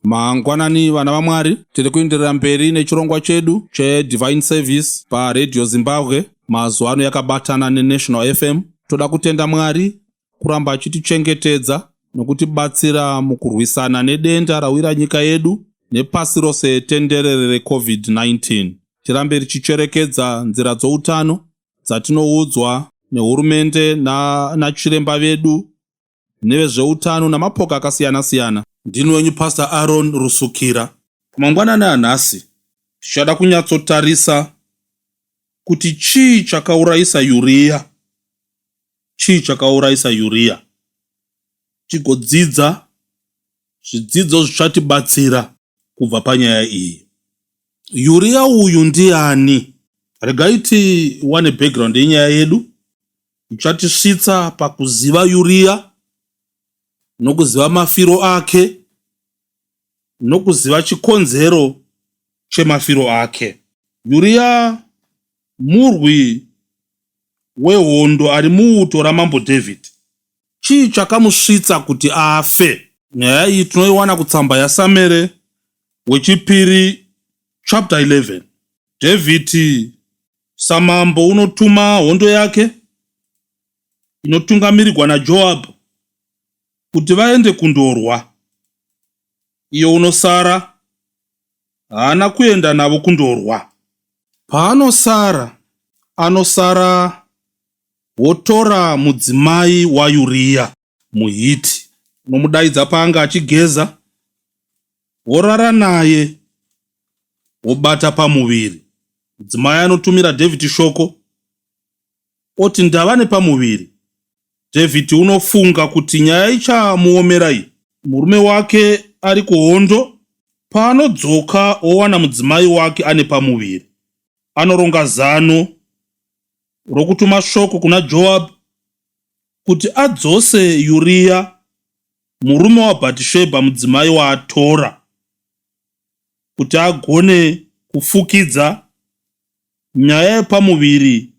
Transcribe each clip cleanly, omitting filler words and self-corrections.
Mangwanani vana vaMwari, tiri kuenderera mberi nechirongwa chedu cheDivine Service paRadio Zimbabwe, mazuva ano yakabatana neNational FM. Toda kutenda Mwari kuramba achitichengetedza nokutibatsira mukurwisana nedenda rawira nyika yedu nepasi rose tenderere reCovid-19. Tirambe richicherekedza nzira dzoutano dzatinoudzwa nehurumende nachiremba vedu nevezveutano namapoka akasiyana-siyana. Ndini wenyu Pastor Aaron Rusukira. Mangwanani anhasi tichada kunyatsotarisa kuti chii chakaurayisa Uriya, chii chakaurayisa Uriya, tigodzidza zvidzidzo zvichatibatsira kubva panyaya iyi. Uriya uyu ndiani? Regai tiwane background yenyaya yedu ichatisvitsa pakuziva Uriya nokuziva mafiro ake nokuziva chikonzero chemafiro ake. Uriya murwi wehondo ari muuto raMambo David. Chii chakamusvitsa kuti afe? Nyaya iyi tinoiwana kutsamba yaSamere wechipiri chapter 11. David samambo unotuma hondo yake inotungamirirwa naJoab kuti vaende kundorwa. Iye unosara haana kuenda navo kundorwa. Paanosara, anosara wotora mudzimai waUriya muHiti, unomudaidza paanga achigeza, worara naye, wobata pamuviri. Mudzimai anotumira Dhavhidhi shoko oti, Ndava nepamuviri. Dhavhidhi unofunga kuti nyaya ichamuomera iyi. Murume wake ari kuhondo, paanodzoka owana mudzimai wake ane pamuviri. Anoronga zano rokutuma shoko kuna Joabhi kuti adzose Uriya murume waBhatishebha mudzimai waatora kuti agone kufukidza nyaya yepamuviri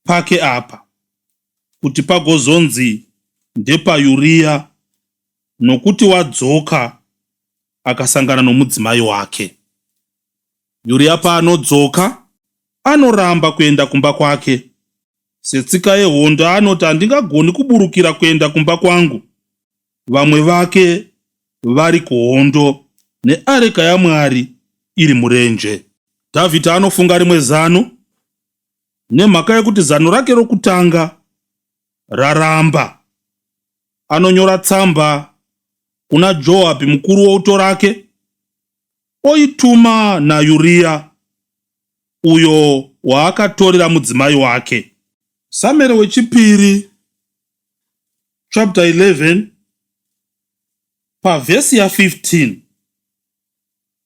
pake apa kuti pagozonzi ndepaUriya nokuti wadzoka akasangana nomudzimai wake. Uriya paanodzoka anoramba kuenda kumba kwake. Setsika yehondo anoti handingagoni kuburukira kuenda kumba kwangu vamwe vake vari kuhondo neareka yaMwari iri murenje. Dhavhidhi anofunga rimwe zano nemhaka yekuti zano rake rokutanga raramba. Anonyora tsamba kuna Joabhi mukuru weuto rake oituma naUriya uyo waakatorera mudzimai wake. Samueri wechipiri chapter 11 pavhesi ya 15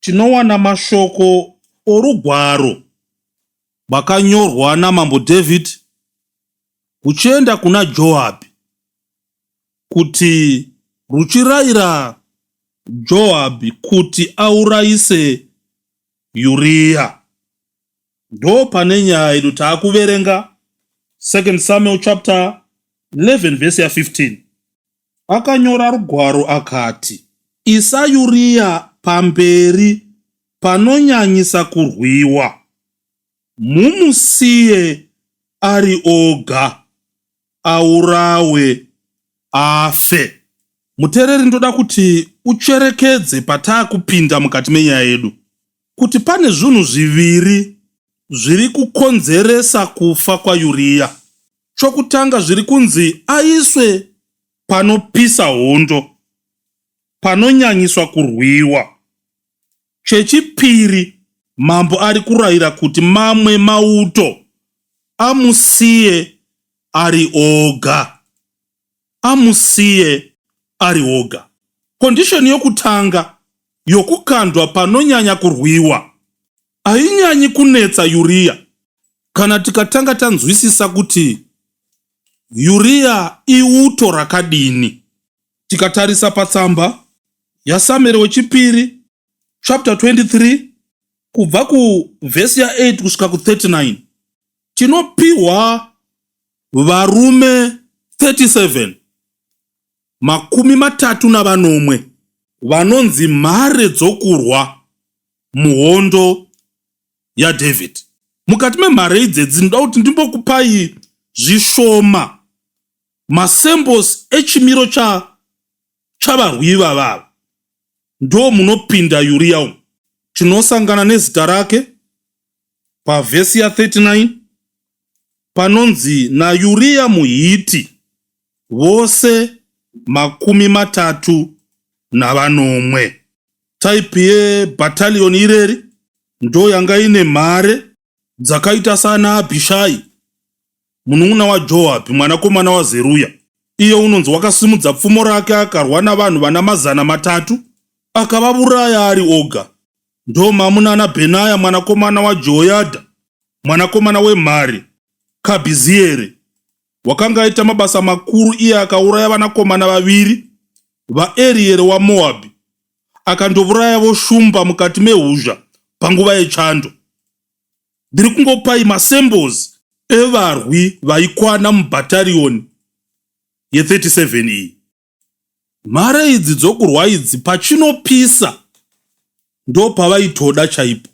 tinowana mashoko orugwaro rwakanyorwa naMambo David kuchienda kuna Joabhi kuti ruchirayira Joabhi kuti aurayise Uriya. Ndo pane nyaya yedu taakuverenga 2 Samuel chapter 11 verse ya 15. Akanyora rugwaro akati, Isa Uriya pamberi panonyanyisa kurwiwa, mumusiye ari oga, aurawe afe. Muteereri ndoda kuti ucherekedze pataakupinda mukati menyaya yedu kuti pane zvinhu zviviri zviri kukonzeresa kufa kwaUriya. Chokutanga zviri kunzi aiswe panopisa hondo, panonyanyiswa kurwiwa. Chechipiri, mambo ari kurayira kuti mamwe mauto amusiye ari oga. Amusiye ari oga. Kondisheni yokutanga yokukandwa panonyanya kurwiwa hainyanyi kunetsa Uriya. Kana tikatanga tanzwisisa kuti Uriya iuto rakadini. Tikatarisa patsamba yaSamueri wechipiri chapter 23 kubva kuvhesi ya8 kusvika ku39 tinopiwa varume 37 37, vanonzi mhare dzokurwa muhondo yaDavid. Mukati memhare idzedzi ndinoda kuti ndimbokupai zvishoma masamples echimiro cha chavarwi ivava ava. Ndo munopinda Uriya umu. Tinosangana nezita rake pavhesi ya39 panonzi naUriya muHiti vose 37. Type yebattalion ireri ndo yanga ine mhare dzakaita sana Abhishai munun'una waJoabhi mwanakomana waZeruya. Iye unonzi wakasimudza pfumo rake akarwa navanhu vana 300 akavavuraya ari oga. Ndo mamunana Bhenaya mwanakomana waJehoyadha mwanakomana wemhare Kabhizieri wakanga aita mabasa makuru iye akauraya vanakomana vaviri vaErieri waMoabhi akandovurayavo shumba mukati mehuzha panguva yechando. Ndiri kungopai masamples evarwi vaikwana mubhatariyoni ye37 iyi. Mhare idzi dzokurwa idzi pachinopisa ndopavaitoda chaipo.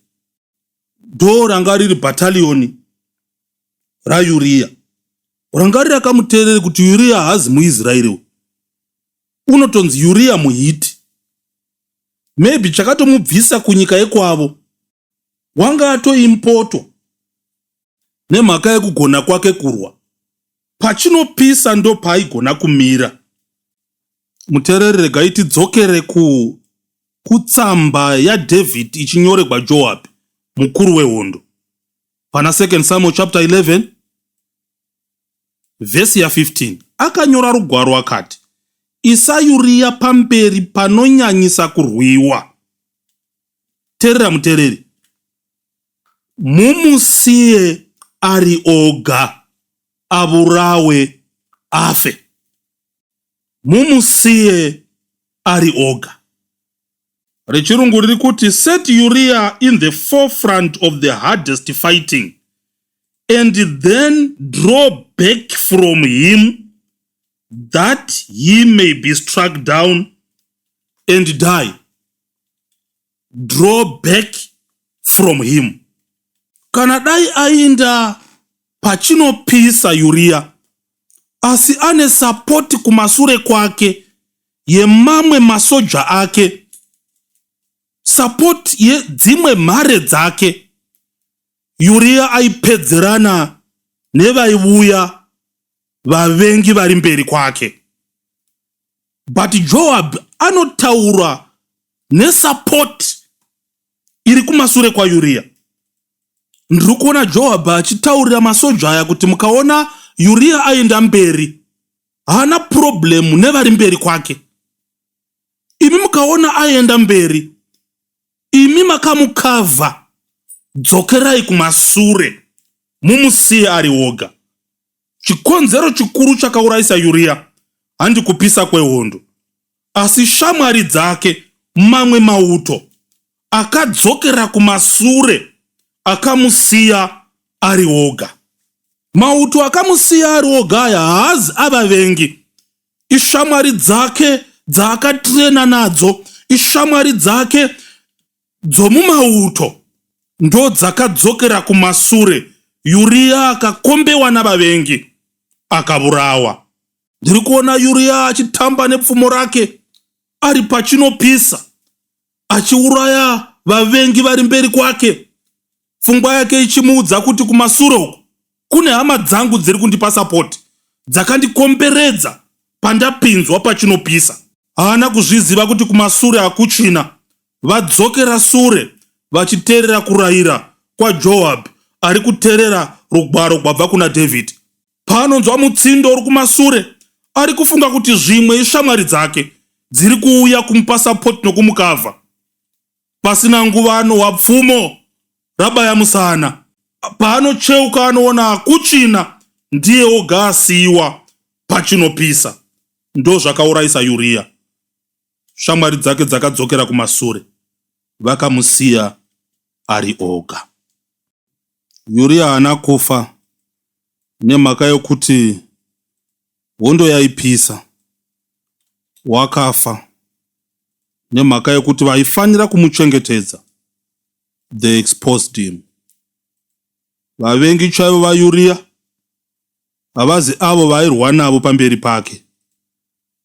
Ndo ranga riri bhataliyoni raUriya. Ranga riri akamuteereri kuti Uriya haazi muIsraeri uyu. Unotonzi Uriya muHiti. Maybe chakatomubvisa kunyika yekwavo wanga atoimpotwa nemhaka yekugona kwake kurwa. Pachinopisa ndopaaigona kumira. Muteereri regai tidzokere ku kutsamba yaDavid ichinyoregwa Joabhi mukuru wehondo. Pana 2 Samuel chapter 11 vhesi ya 15 akanyora rugwaro akati, Isa Uriya pamberi panonyanyisa kurwiwa. Terera mutereri, mumusiye ari oga avurawe afe. Mumusiye ari oga. Rechirungu riri kuti set Uriah in the forefront of the hardest fighting and then draw back from him that he may be struck down and die. Draw back from him. Kana dai ainda pachinopisa Uriya, asi ane sapoti kumasure kwake yemamwe masoja ake, sapoti yedzimwe mhare dzake, Uriya aipedzerana nevaivuya vavengi vari mberi kwake. But Joab anotaura nesapoti iri kumasure kwaUriya. Ndiri kuona Joab achitaurira masoja aya kuti mukaona Uriya aenda mberi, haana problemu nevari mberi kwake. Imi mukaona aenda mberi, imi makamukavha, dzokerai kumasure mumusiye ari oga. Chikonzero chikuru chakaurayisa Uriya handi kupisa kwehondo, asi shamwari dzake, mamwe mauto akadzokera kumasure akamusiya ari oga. Mauto akamusiya ari oga aya haazi avavengi, ishamwari dzake dzaakatrena nadzo, ishamwari dzake dzomumauto ndodzakadzokera kumasure. Uriya akakombewa navavengi akavurawa. Ndiri kuona Uriya achitamba nepfumo rake ari pachinopisa achiuraya vavengi vari mberi kwake, pfungwa yake ichimuudza kuti kumasure uku kune hama dzangu dziri kundipa sapoti dzakandikomberedza pandapinzwa pachinopisa. Haana kuzviziva kuti kumasure hakuchina. Vadzokera sure vachiterera kurayira kwaJoabhi ari kuterera rugwaro gwabva kuna Dhavhidhi. Paanonzwa mutsindo uri kumasure, ari kufunga kuti zvimwe ishamwari dzake dziri kuuya kumupa sapoti nokumukavha. Pasina nguva anohwa pfumo rabaya musana. Paanocheuka anoona hakuchina, ndiye oga asiyiwa pachinopisa. Ndozvakaurayisa Uriya. Shamwari dzake dzakadzokera kumasure vakamusiya ari oga. Uriya haana kufa nemhaka yokuti hondo yaipisa. Wakafa. Nemhaka yekuti vaifanira kumuchengetedza, they exposed him. Vavengi chaivo vaUriya havazi avo vaairwa navo pamberi pake,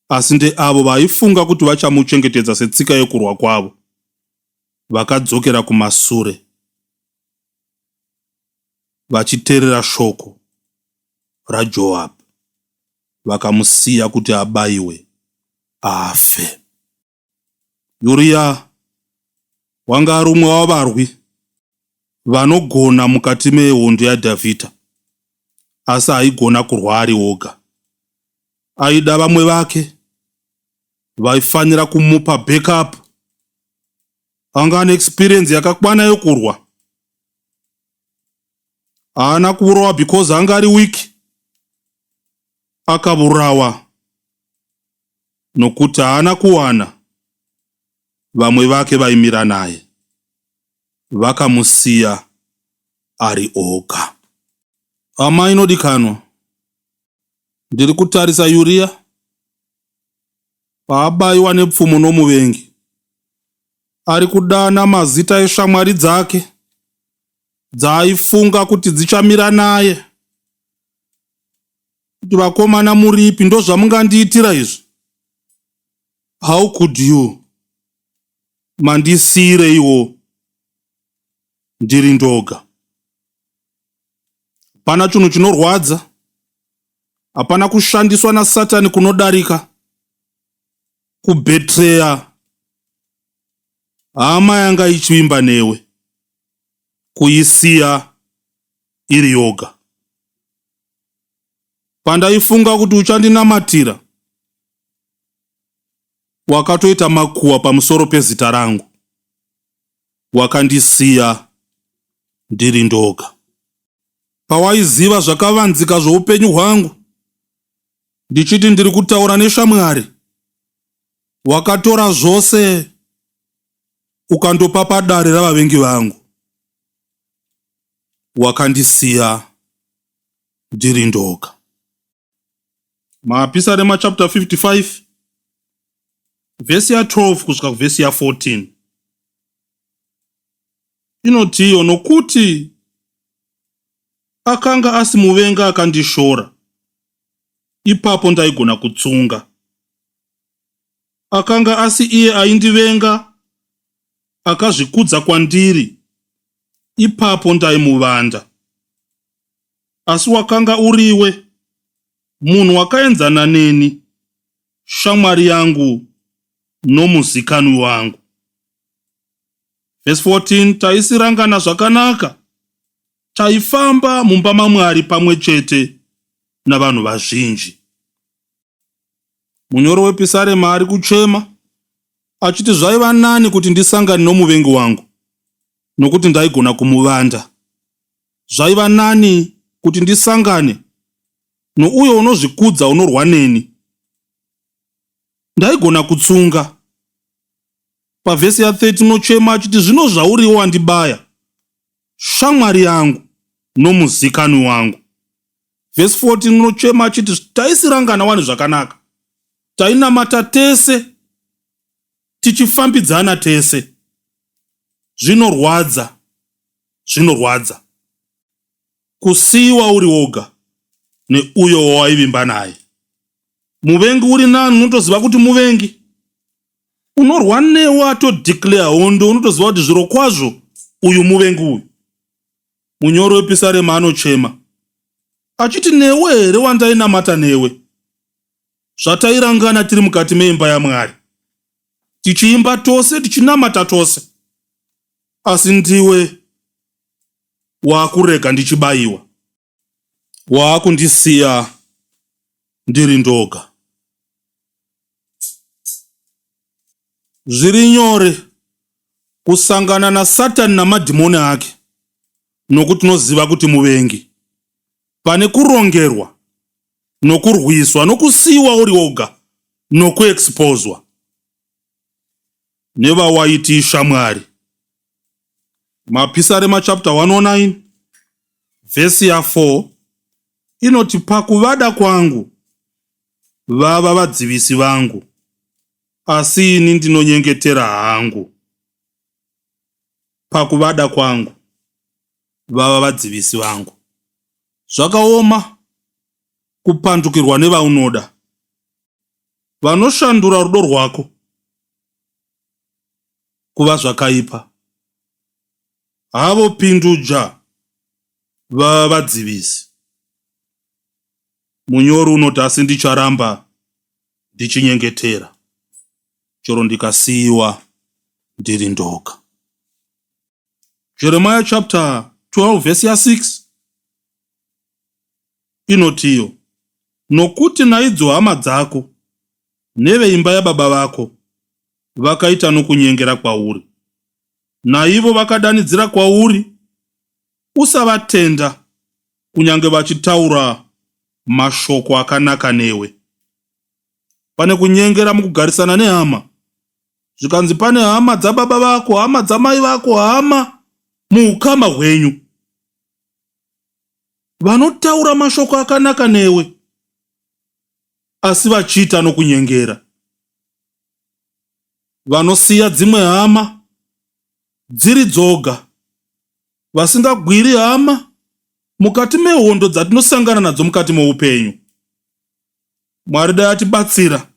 asi ndeavo vaaifunga kuti vachamuchengetedza setsika yekurwa kwavo, vakadzokera kumasure vachiterera shoko raJoabhi, vakamusiya kuti abayiwe afe. Uriya wanga ari umwe wavarwi vanogona mukati mehondo yaDhavhidha, asi haigona kurwa ari oga. Aida vamwe vake vaifanira kumupa backup. Anga ane experience yakakwana yokurwa. Haana kuurawa because anga ari weak. Akaurawa nokuti haana kuwana vamwe vake vaimira naye. Vakamusiya ari oga. Hama inodikanwa, ndiri kutarisa Uriya paabaiwa nepfumo nomuvengi. Ari kudana mazita eshamwari dzake dzaaifunga kuti dzichamira naye. Kuti vakomana muripi ndozvamungandiitira izvi? How could you? Mandisiireiwo ndiri ndoga. Hapana chinhu chinorwadza, hapana kushandiswa naSatani kunodarika kubetreya hama yanga ichivimba newe, kuisiya iri yoga. Pandaifunga kuti uchandinamatira, wakatoita makuhwa pamusoro pezita rangu, wakandisiya ndiri ndoga. Pawaiziva zvakavanzika zvoupenyu hwangu, ndichiti ndiri kutaura neshamwari, wakatora zvose ukandopa padare ravavengi vangu, wakandisiya ndiri ndoga. Mapisarema chapter 55 vhesi ya 12 kusvika kuvhesi ya 14 inotiyo, nokuti akanga asi muvenga akandishora, ipapo ndaigona kutsunga. Akanga asi iye aindivenga akazvikudza kwandiri, ipapo ndaimuvanda. Asi wakanga uriwe, munhu wakaenzana neni, shamwari yangu nomuzikanwi wangu. Vhesi 14, Taisirangana zvakanaka, taifamba mumba maMwari pamwe chete navanhu vazhinji. Munyoro wepisarema ari kuchema achiti zvaiva nani kuti ndisangane nomuvengi wangu nokuti ndaigona kumuvanda. Zvaiva nani kuti ndisangane nouyo unozvikudza unorwa neni. Ndaigona kutsunga. Pavhesi ya 30 unochema achiti zvino zvauriwo wandibaya, shamwari yangu nomuzikanwi wangu. Vhesi 14 unochema achiti taisirangana wani zvakanaka, tainamata tese, tichifambidzana tese. Zvinorwadza, zvinorwadza kusiiwa uri woga neuyo wawaivimba naye. Muvengi uri nani, unotoziva kuti muvengi unorwa newe atodeclare hondo, unotoziva kuti zviro kwazvo uyu muvengi uyu. Munyori wepisarema anochema achiti, newe here wandainamata newe, zvatairangana tiri mukati meimba yaMwari, tichiimba tose, tichinamata tose, asi ndiwe waakurega ndichibayiwa, waakundisiya ndiri ndoga. Zviri nyore kusangana naSatani namadhimoni ake nokuti tinoziva kuti muvengi. Pane kurongerwa nokurwiswa nokusiyiwa uri woga nokuexposwa nevawaiti ishamwari. Mapisarema chapter 109 vhesi ya 4 inoti pakuvada kwangu vava vadzivisi vangu. Asi ini ndinonyengetera hangu pakuvada kwangu vava vadzivisi vangu. Zvakaoma kupandukirwa nevaunoda. Vanoshandura rudo rwako kuva zvakaipa. Havo pinduja vava vadzivisi. Munyori unoti asi ndicharamba ndichinyengetera chero ndikasiyiwa ndiri ndoga. Jeremiah chapter 12 verse ya 6 inotiyo, Nokuti naidzo hama dzako neveimba yababa vako vakaita nokunyengera kwauri, naivo vakadanidzira kwauri, usavatenda, kunyange vachitaura mashoko akanaka newe. Pane kunyengera mukugarisana nehama, zvikanzi pane hama dzababa vako, hama dzamai vako, hama muukama hwenyu vanotaura mashoko akanaka newe, asi vachiita nokunyengera. Vanosiya dzimwe hama dziri dzoga, vasingagwiri hama mukati mehondo dzatinosangana nadzo mukati moupenyu. Mwari dai atibatsira,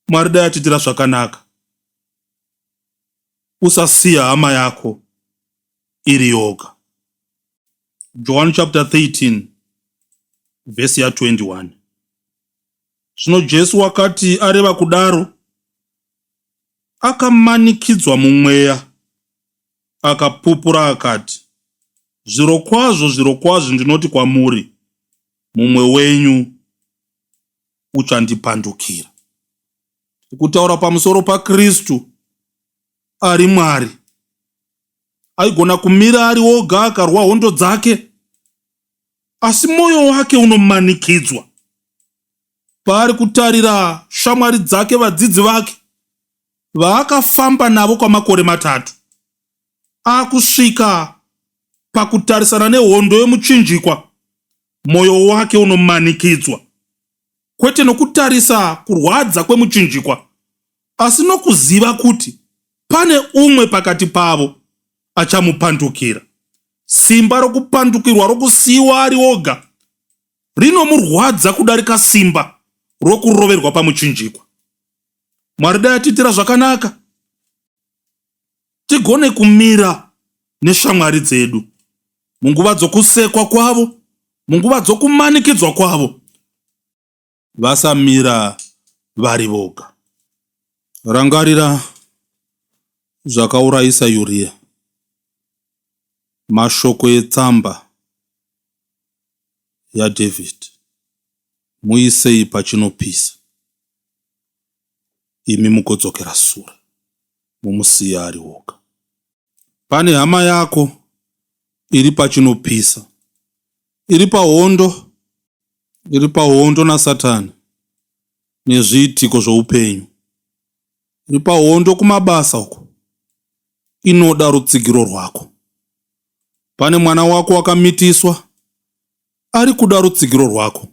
Mwari dai atiitira zvakanaka. Usasiya hama yako iri yoga. John chapter 13 vhesi ya 21. Zvino Jesu wakati areva kudaro, akamanikidzwa mumweya, akapupura akati, Zvirokwazvo, zvirokwazvo ndinoti kwamuri, mumwe wenyu uchandipandukira. Tiri kutaura pamusoro paKristu ari Mwari. Aigona kumira ari oga akarwa hondo dzake, asi mwoyo wake unomanikidzwa paari kutarira shamwari dzake, vadzidzi vake vaakafamba navo kwamakore matatu, akusvika pakutarisana nehondo yemuchinjikwa, mwoyo wake unomanikidzwa kwete nokutarisa kurwadza kwemuchinjikwa, asi nokuziva kuti pane umwe pakati pavo achamupandukira. Simba rokupandukirwa rokusiyiwa ari oga rinomurwadza kudarika simba rokuroverwa pamuchinjikwa. Mwari dai atiitira zvakanaka tigone kumira neshamwari dzedu munguva dzokusekwa kwavo, munguva dzokumanikidzwa kwavo, vasamira vari voga. Rangarira zvakaurayisa Uriya, mashoko etsamba yaDavid, Muisei pachinopisa, imi mugodzokera sure, mumusiye ari oga. Pane hama yako iri pachinopisa, iri pahondo, iri pahondo naSatani nezviitiko zvoupenyu, iri pahondo kumabasa uko, inoda rutsigiro rwako. Pane mwana wako wakamitiswa ari kuda rutsigiro rwako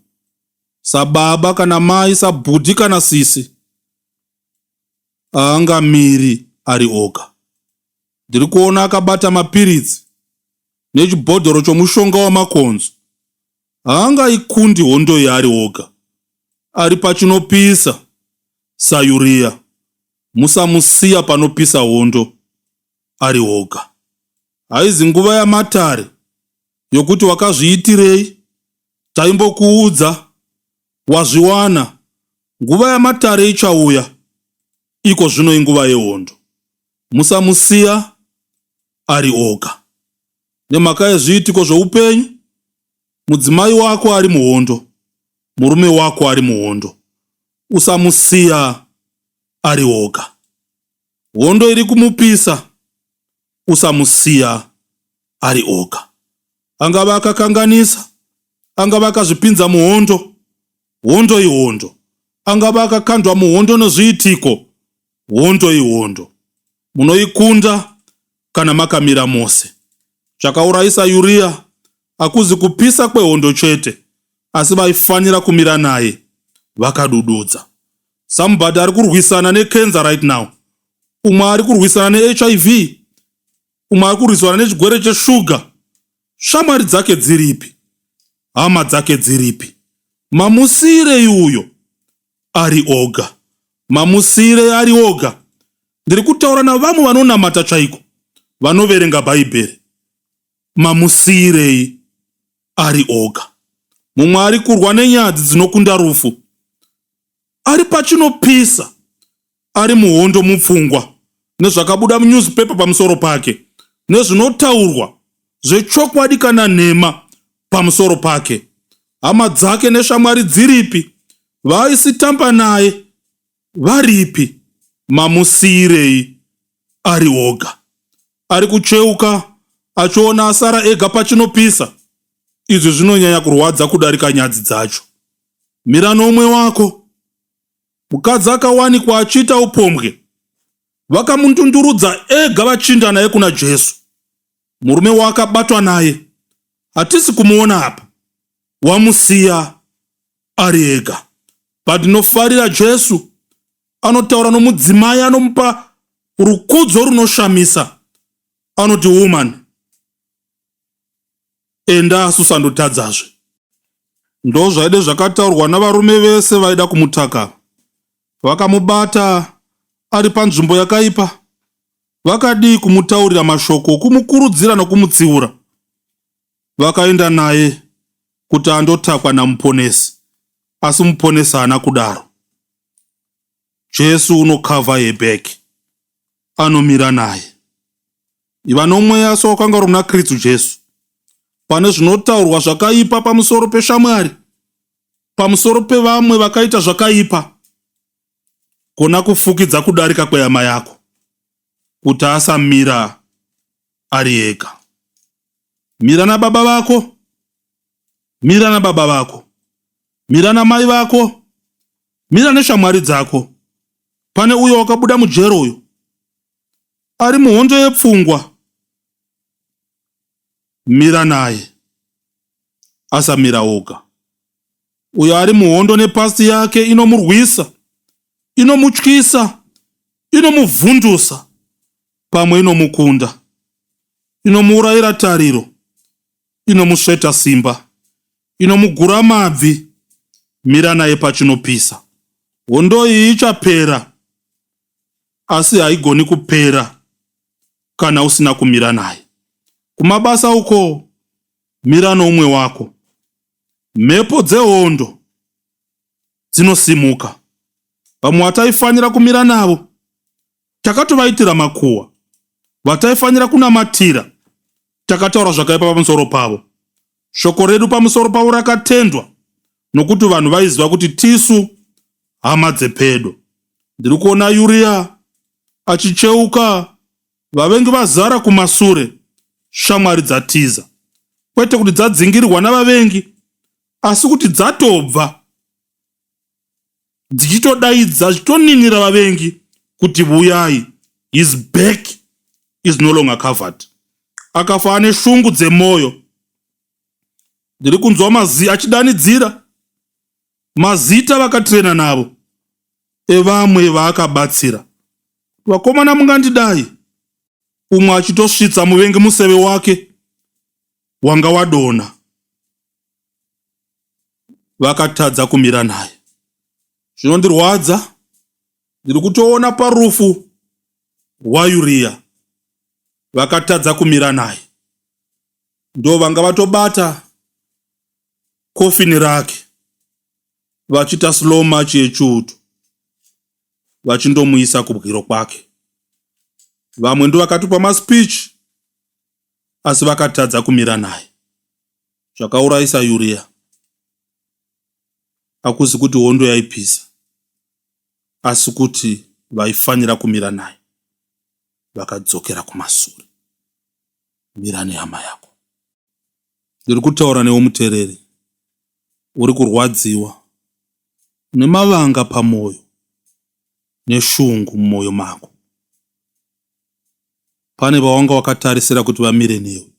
sababa kana mai, sabhudhi kana sisi. Haangamiri ari oga. Ndiri kuona akabata mapiritsi nechibhodhoro chomushonga wamakonzo. Haangaikundi hondo iyi ari oga. Ari pachinopisa saUriya. Musamusiya panopisa hondo ari oga. Haizi nguva yamatare yokuti wakazviitirei, taimbokuudza, wazviwana. Nguva yamatare ichauya, iko zvino inguva yehondo. Musamusiya ari oga. Nemhaka yezviitiko zvoupenyu, mudzimai wako ari muhondo, murume wako ari muhondo. Usamusiya ari oga. Hondo iri kumupisa, usamusiya ari oga. Angava akakanganisa, angava akazvipinza muhondo, hondo ihondo. Angava akakandwa muhondo nezviitiko, hondo ihondo. Munoikunda kana makamira mose. Chakaurayisa Uriya hakuzi kupisa kwehondo chete, asi vaifanira kumira naye vakadududza. Somebody ari kurwisana necancer right now. Umwe ari kurwisana neHIV. Umwe ari kurwisana nechigwere cheshuga. Shamwari dzake dziripi? Hama dzake dziripi? Mamusiyirei uyo ari oga? Mamusiyirei ari oga? Ndiri kutaura navamwe vanonamata chaiko, vanoverenga Bhaibheri. Mamusiyirei ari oga? Mumwe ari kurwa nenyadzi dzinokunda rufu. Ari pachinopisa, ari muhondo mupfungwa nezvakabuda munewspaper pamusoro pake, nezvinotaurwa zvechokwadi kana nhema pamusoro pake. Hama dzake neshamwari dziripi? Vaaisitamba naye varipi? Mamusiyirei ari oga? Ari kucheuka achiona asara ega pachinopisa. Izvi zvinonyanya kurwadza kudarika nyadzi dzacho. Mira nomwe wako. Mukadzi akawanikwa achiita upombwe. Vakamundundurudza ega vachinda naye kuna Jesu. Murume waakabatwa naye hatisi kumuona apa. Wamusiya ari ega. Pandinofarira Jesu anotaura nomudzimai anomupa rukudzo runoshamisa. Anoti woman enda asi usandotadzazve. Ndozvaide zvakataurwa navarume vese vaida kumutaka. Vakamubata ari panzvimbo yakaipa. Vakadii kumutaurira mashoko okumukurudzira nokumutsiura? Vakaenda naye kuti andotakwa naMuponesi, asi Muponesi haana kudaro. Jesu unocover her back, anomira naye. Iva nomweya sowakanga uri muna Kristu Jesu. Pane zvinotaurwa zvakaipa pamusoro peshamwari, pamusoro pevamwe vakaita zvakaipa, gona kufukidza kudarika kwehama yako kuti asamira ari ega. Mira nababa vako, mira nababa vako, mira namai vako, mira neshamwari dzako. Pane uyo wakabuda mujero uyo ari muhondo yepfungwa, mira naye asamira oga. Uyo ari muhondo nepasi yake inomurwisa, inomutyisa, inomuvhundusa, pamwe inomukunda, inomuurayira tariro, inomusveta simba, inomugura mabvi. Mira naye pachinopisa. Hondo iyi ichapera, asi haigoni kupera kana usina kumira naye. Kumabasa uko, mira noumwe wako. Mhepo dzehondo dzinosimuka. Vamwe vataifanira kumira navo takatovaitira makuhwa, vataifanira kunamatira takataura zvakaipa pamusoro pavo. Shoko redu pamusoro pavo rakatendwa nokuti vanhu vaiziva kuti tisu hama dzepedo. Ndiri kuona Uriya achicheuka, vavengi vazara kumasure, shamwari dzatiza. Kwete kuti dzadzingirirwa navavengi, asi kuti dzatobva dzichitodaidza dzichitoninira vavengi kuti vuyai. His back is no longer covered. Akafa ane shungu dzemoyo. Ndiri kunzwa mazi achidanidzira mazita vakatirena navo evamwe vaakabatsira. Vakomana mungandidai, umwe achitosvitsa muvengi museve wake wanga wadonha. Vakatadza kumira naye. Zvinondirwadza, ndiri kutoona parufu rwaUriya vakatadza kumira naye. Ndo vanga vatobata kofini rake vachiita slow march yechiuto vachindomuisa kubwiro kwake. Vamwe ndo vakatopa maspeech asi vakatadza kumira naye. Zvakaurayisa Uriya hakuzi kuti hondo yaipisa, asi kuti vaifanira kumira naye vakadzokera kumasure. Mira nehama yako. Ndiri kutaura newe mutereri uri kurwadziwa, une mavanga pamwoyo neshungu mumwoyo mako. Pane vawanga wakatarisira kuti vamire newe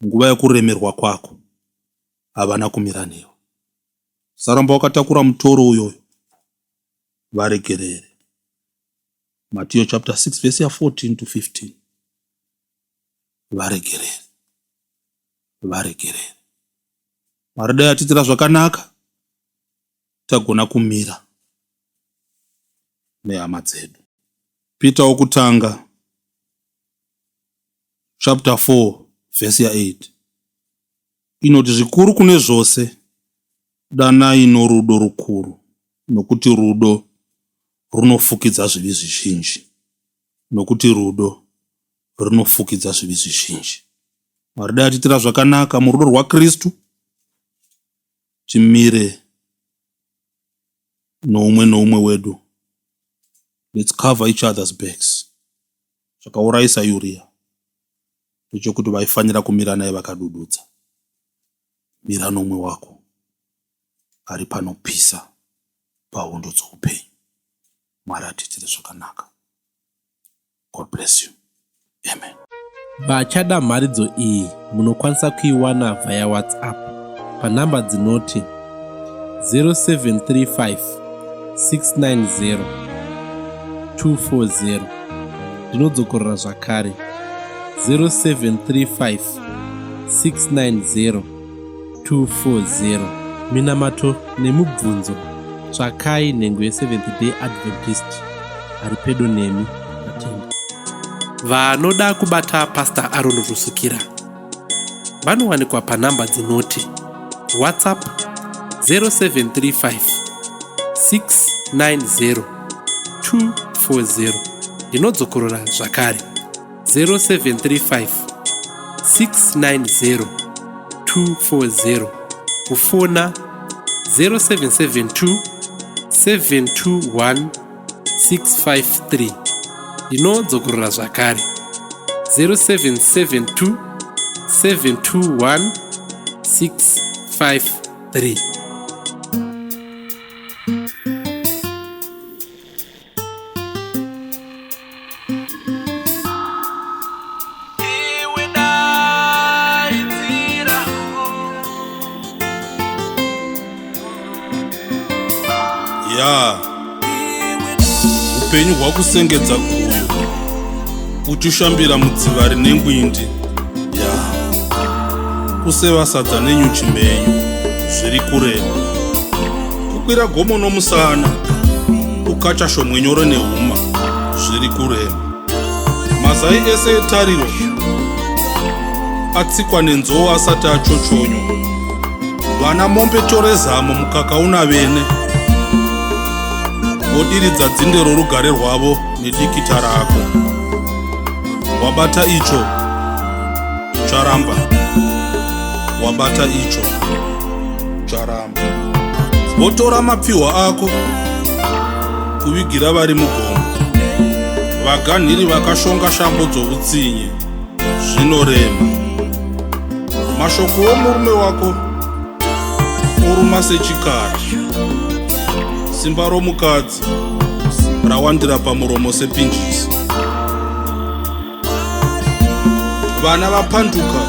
nguva yekuremerwa kwako, havana kumira newe. Usaramba wakatakura mutoro uyoyo. Varegerere. Matiyo chapter 6 verse ya 14 to 15. Varegerere. Varegerere. Mwari dai atiitira zvakanaka tagona kumira nehama dzedu. Peter wokutanga chapter 4 verse ya 8 inoti zvikuru kune zvose Danai norudo rukuru, nokuti rudo runofukidza zvivi zvizhinji. Nokuti rudo runofukidza zvivi zvizhinji. Mwari dai atiitira zvakanaka murudo rwaKristu, timire noumwe noumwe wedu. Let's cover each other's backs. Chakaurayisa Uria ndechokuti vaifanira kumira naye vakadududza. Mira nomwe wako ari panopisa pahondo dzoupenyu. Mwari atiitire zvakanaka. God bless you. Amen. Vachada mharidzo iyi munokwanisa kuiwana via WhatsApp panhamba dzinoti 0735 690 240. Ndinodzokorora zvakare 0735 690 240. Minamato nemubvunzo tsvakai nhengo yeSeventh Day Adventist ari pedo nemi. Tatenda. Vanoda kubata Pastor Aaron Rusukira vanowanikwa panhamba dzinoti WhatsApp 0735 690 240. Ndinodzokorora zvakare 0735 690 240 kufona 0772 721 653 ndinodzokorora zvakare 0772 721 653. Ya upenyu hwakusengedza guyo uchishambira mudziva rine ngwindi ya kuseva sadza nenyuchi mhenyu zviri kurema kukwira gomo nomusana kukacha shomwe nyoro nehuma zviri kurema Mazai ese etariro atsikwa nenzou asati achochonywa. Vana mombe tore zamo mukaka una vene. Vodiridza dzinde rorugare rwavo nedikita rako. Wabata icho charamba. Wabata icho charamba. Votora mapfihwa ako kuvigira vari mugomo. Vaganhiri vakashonga shambo dzoutsinye zvinorema. Mashoko omurume wako oruma sechikara. Simba romukadzi rawandira pamuromo sepinjisi. Vana vapanduka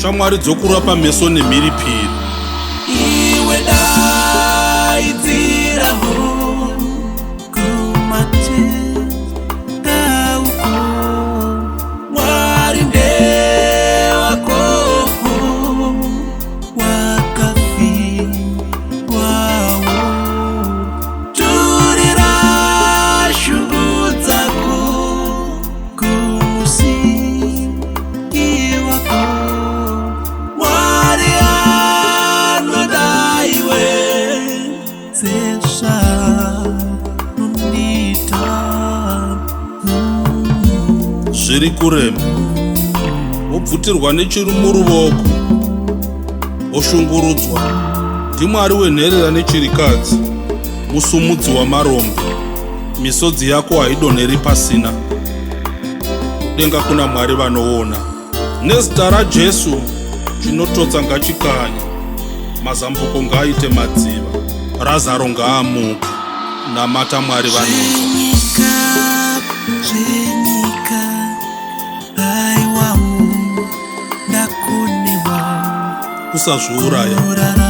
shamwari dzokurapa meso nemhiripiri. Iwe daidzirawo kumatenga uko Mwari ndewako wakafiwawo Turira shungu dzako kumusiki wako Mwari anoda iwe sezvaanondiita. Zviri kurema wobvutirwa nechiri muruvoko woshungurudzwa ndiMwari wenherera nechirikadzi musumudzi wamarombe misodzi yako haidonheri pasina kudenga kuna Mwari vanoona nezita raJesu chinototsa ngachikanye mazambuko ngaaite madziva Razaro ngaamuke namata Mwari vanonzwa. Zvenyika, zvenyika, haiwawo ndakonewa Usazviuraya. kurarama.